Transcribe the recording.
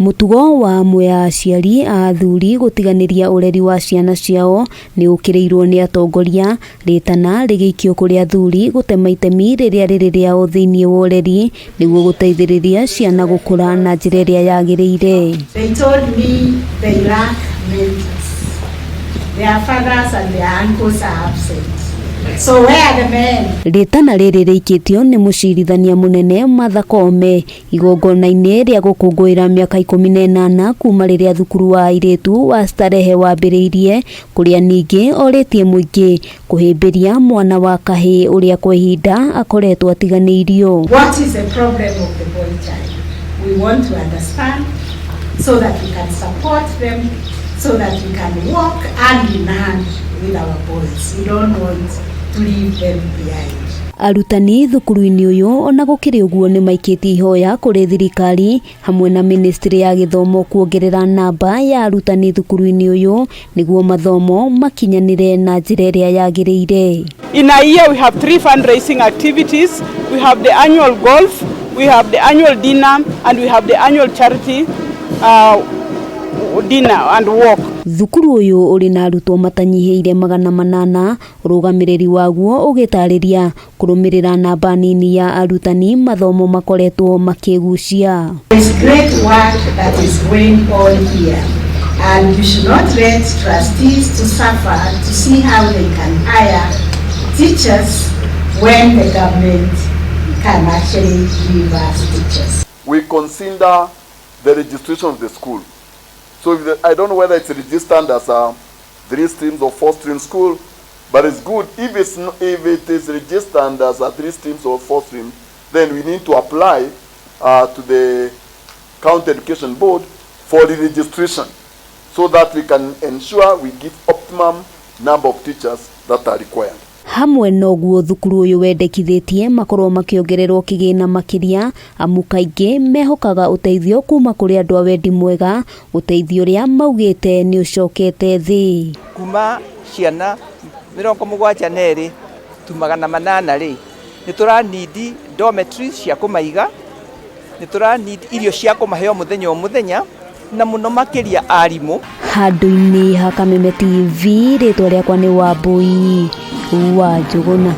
Mũtugo wa amwe a aciari a athuri gũtiganĩria ũreri wa ciana ciao nĩ ũkĩrĩirwo nĩ atongoria, rĩtana rĩgĩikio kũrĩ athuri gũtema itemi rĩrĩa rĩrĩ rĩao thĩinĩ wa ũreri nĩguo gũteithĩrĩria ciana gũkũra na njĩra ĩrĩa yagĩrĩire. They told me they lack mentors. Their fathers and their uncles are absent. So where are the men? Rĩtana rĩrĩ rĩikĩtio nĩ mũcirithania mũnene Martha Koome igongona-inĩ rĩa gũkũngũĩra mĩaka 18 kuma rĩrĩa thukuru wa airĩtu wa Starehe wambĩrĩirie, kũrĩa ningĩ orĩtie mũingĩ kũhĩmbĩria mwana wa kahĩĩ ũrĩa kwa ihinda akoretwo atiganĩirio. What is the problem of the boy child? We want to understand so that we can support them, so that we can walk hand in hand with our boys. We don't want to leave them behind. Arutani thukuru-inĩ ũyũ ona gũkĩrĩ ũguo nĩ maikĩtie ihoya kũrĩ thirikari hamwe na ministry ya gĩthomo kuongerera namba ya arutani thukuru-inĩ ũyũ nĩguo mathomo makinyanĩre na njĩra ĩrĩa yagĩrĩire. In a year, we have three fundraising activities. We have the annual golf, we have the annual dinner, and we have the annual charity dinner and walk. Thukuru ũyũ ũrĩ na arutwo matanyihĩire 800, ũrũgamĩrĩri waguo ũgĩtarĩria kũrũmĩrĩra namba nini ya arutani mathomo makoretwo makĩgucia. There is great work that is going on here, and you should not let trustees to suffer to see how they can hire teachers when the government can actually give us teachers. We consider the registration of the school. So if the, I don't know whether it's registered as a three streams or four stream school, but it's good if it is registered as a three streams or four stream, then we need to apply to the county education board for the registration, so that we can ensure we give optimum number of teachers that are required. Hamwe noguo thukuru ũyũ wendekithĩtie makorwo makĩongererwo kĩgĩna makĩria, amu kaingĩ mehokaga ũteithio kuma kũrĩ andũ a wendi mwega, ũteithio ũrĩa maugĩte nĩ ũcokete thĩ. Kuma ciana 72 tu 800 rĩ, nĩ tũranindi dormitories cia kũmaiga, nĩ tũranindi irio cia kũmahe o mũthenya o mũthenya, na mũno makĩria arimũ. Handũ-inĩ ha Kameme TV, rĩtwa rĩakwa nĩ Wambui wa Njũgũna.